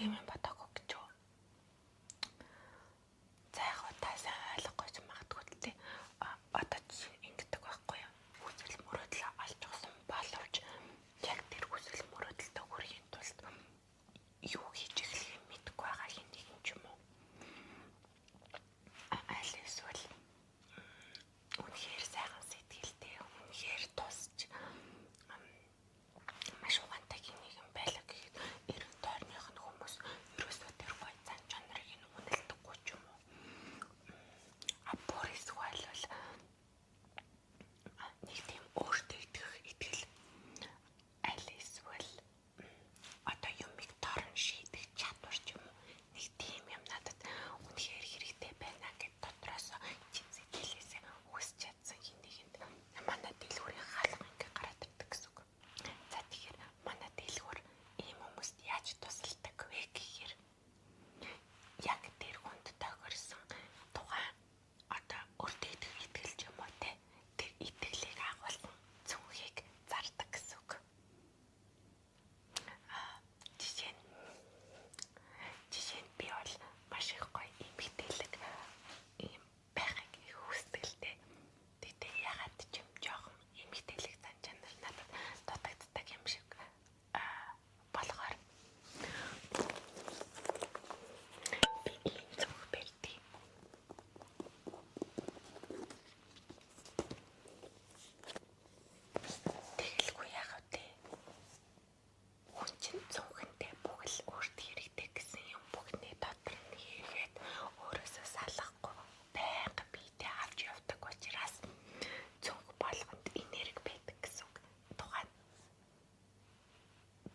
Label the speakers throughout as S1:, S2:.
S1: Тийм юм бодоогүй гэж юу? За яг та сайн ойлгохгүй ч магадгүй л дээ. Одоо чи ингэдэг байхгүй юу? Хүсэл мөрөөдлөө олж авсан боловч яг тэр хүсэл мөрөөдөлтөө хүрэхийн тулд юу хийж эхлэхээ мэдэхгүй байгаа хин нэгэн ч юм уу. Аль эсвэл үнэхээр сайхан сэтгэлтэй, үнэхээр тусч маш ухаантай хин нэгэн байлаа гэхэд эргэн тойрных нь хүмүүс ерөөсөө тэр гой зан чанарыг нь үнэлдэггүй ч юм уу. А бүр эсвэл бол нэг тийм өөртөө итгэх итгэл аль эсвэл одоо юмыг торн шийдэх чадвар ч юм уу нэг тийм юм надад үнэхээр хэрэгтэй байна гэд дотроос чин сэтгэлээсээ хүсч чадсан хин нэгэнд манай дэлгүүрийн хаалга ингээ гараад ирдэг гэсэн үг. За тэгэхээр манай дэлгүүр ийм хүмүүст яаж тусалдаг вэ гэхээр яг тэр хүнд тохирсон тухайн одоо өөртөө итгэх итгэл ч юм уу те тэр итгэлийг агуулсан цүнхийг зардаг гэсэн үг. Аа жишээ нь жишээ нь би бол маш их гоё эмгтээлэг ийм байхыг их хүсдэг л дээ. Тэгтээ ягаад ч юм жоохон эмгтээлэг зан чанар надад дутагддаг юм шиг болохоор би ийм зүг барьдгийг. Тэгэлгүй яах вэ? Хүн чинь цүнхэнтэй бүгд л өөрт хэрэгтэй гэсэн юм бүгдний дотор нь хийгээд өөрөөсөө салахгүй байнга биедээ авч явдаг учраас цүнх болгонд энерги байдаг гэсэн үг. Тухайн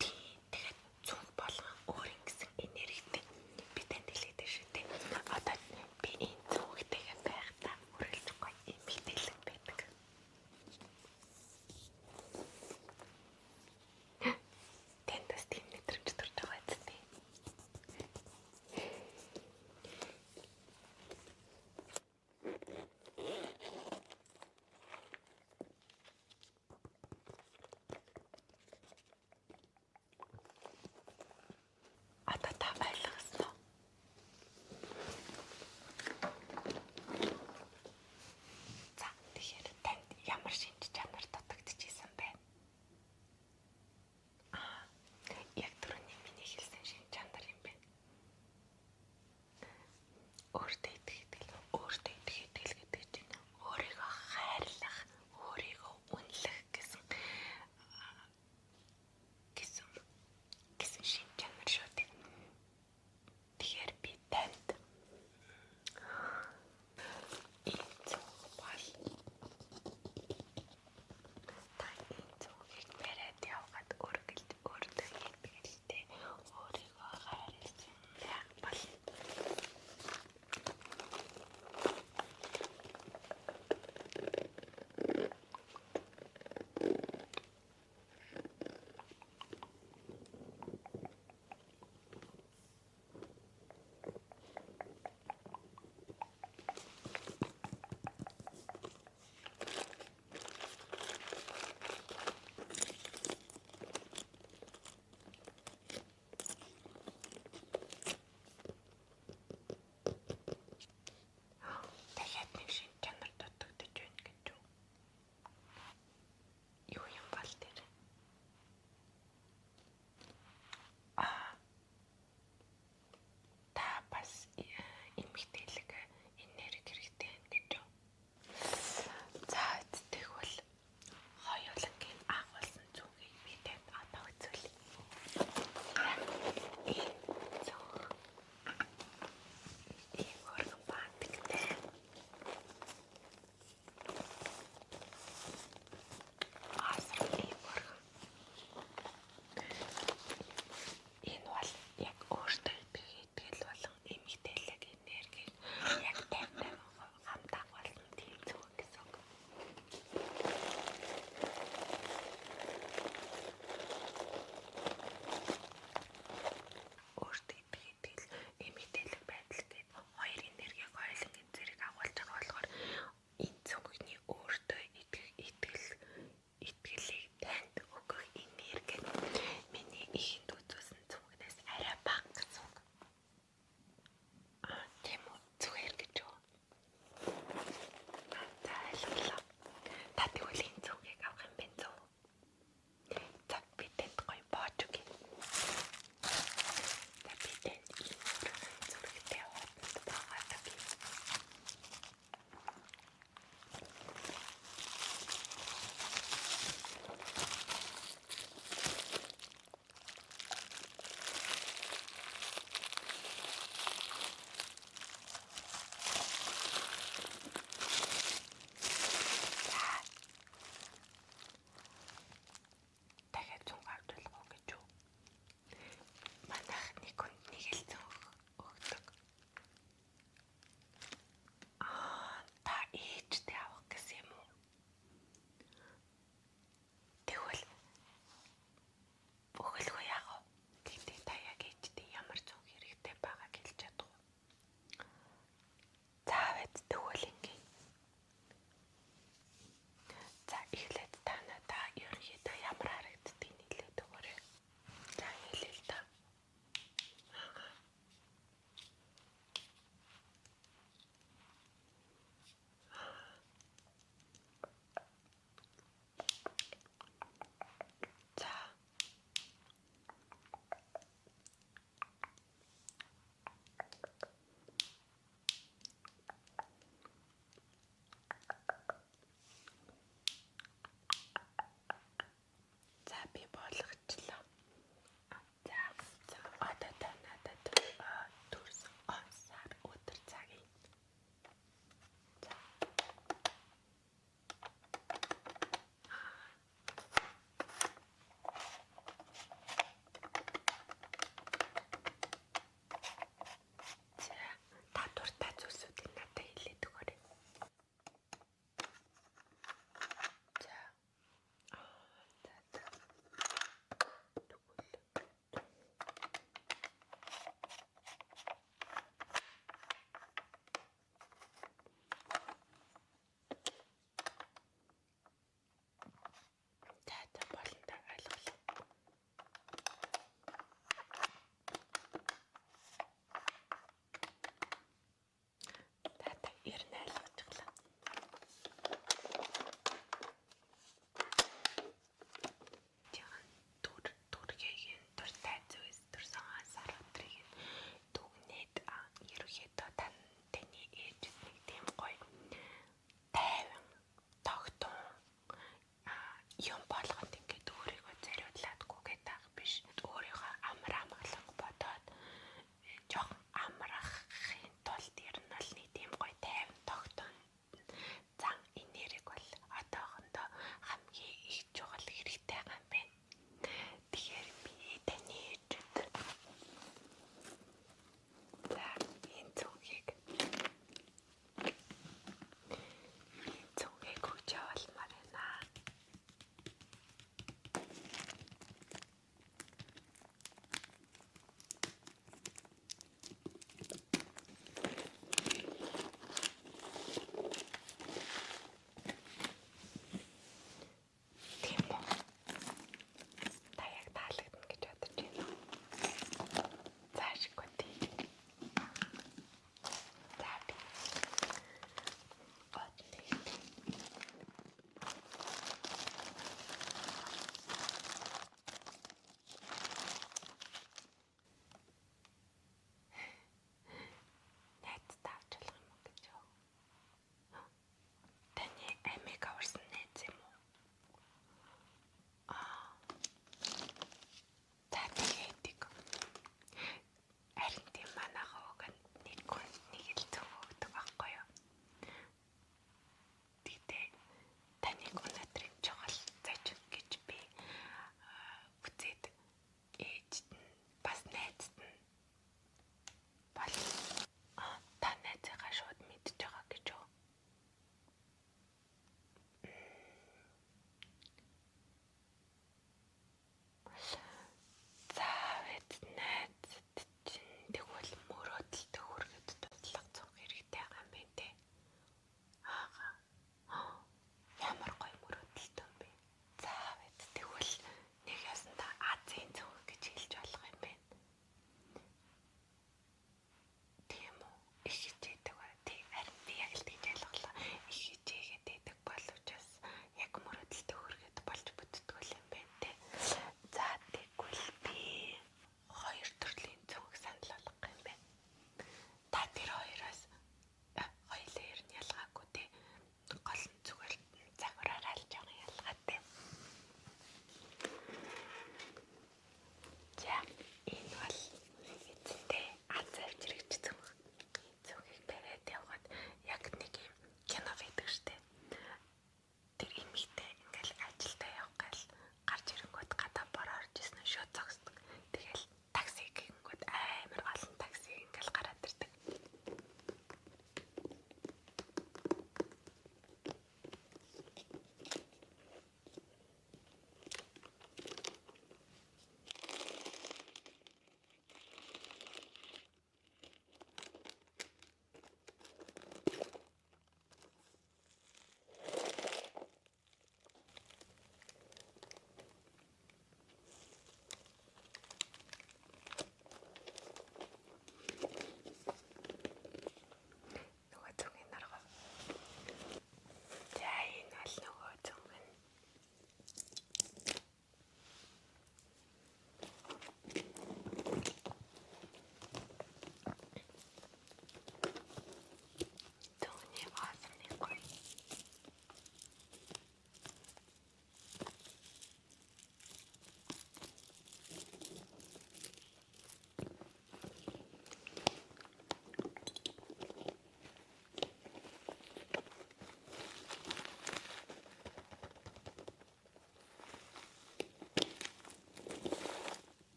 S1: Тийм. Тэгээд цүнх болгон өөр ингэсэн энергитэй би танд хэлээд байна шүү дээ. Одоо би энэ цүнхтэйгээ байхдаа үргэлж гоё эмгтээлэг байдаг. Танд бас тийм мэдрэмж төрж байгаа биз дээ. Одоо та ойлгосон уу? За тэгэхээр танд ямар шинж чанар дутагдчихсан бэ? Аа, яг түрүүний миний хэлсэн шинж чанар юм байна. Өөртөө итгэх итгэл, өөртөө итгэх итгэл гэдэг чинь өөрийгөө хайрлах, өөрийгөө үнэлэх гэсэн гэсэн гэсэн шин чанар шүү дээ. Тэгэхээр би танд ийм зүг бол та ийм зүгийг бариад явгаад өргөлд өөртөө итгэлтэй өөрийгөө хайрлаж байх болно. Дахиад нэг шинж чанар дутагдаж байна гэж үү? Юу юм бол тэр? Аа. Та бас эмгтээлэг энерги хэрэгтэй байна гэж үү? За тэгвэл хоёулангийн агуулсан зүгийг би танд одоо үзүүлье. Энэ зүг ийм хөргөн баатагтай. Асар ийм хөргөн. Энэ бол яг өөртөө итгэх итгэл болон эмгтээлэг энергийг яг 50 50% хамт агуулсан тийм зүг гэсэн үг. Өөртөө итгэх итгэл, эмгтээлэг байдал гээд хоёр энергийг хоёулангийн зэрэг агуулж байгаа болохоор энэ цүнхний өөртөө итгэх итгэл итгэлийг танд өгөх энерги миний ихэн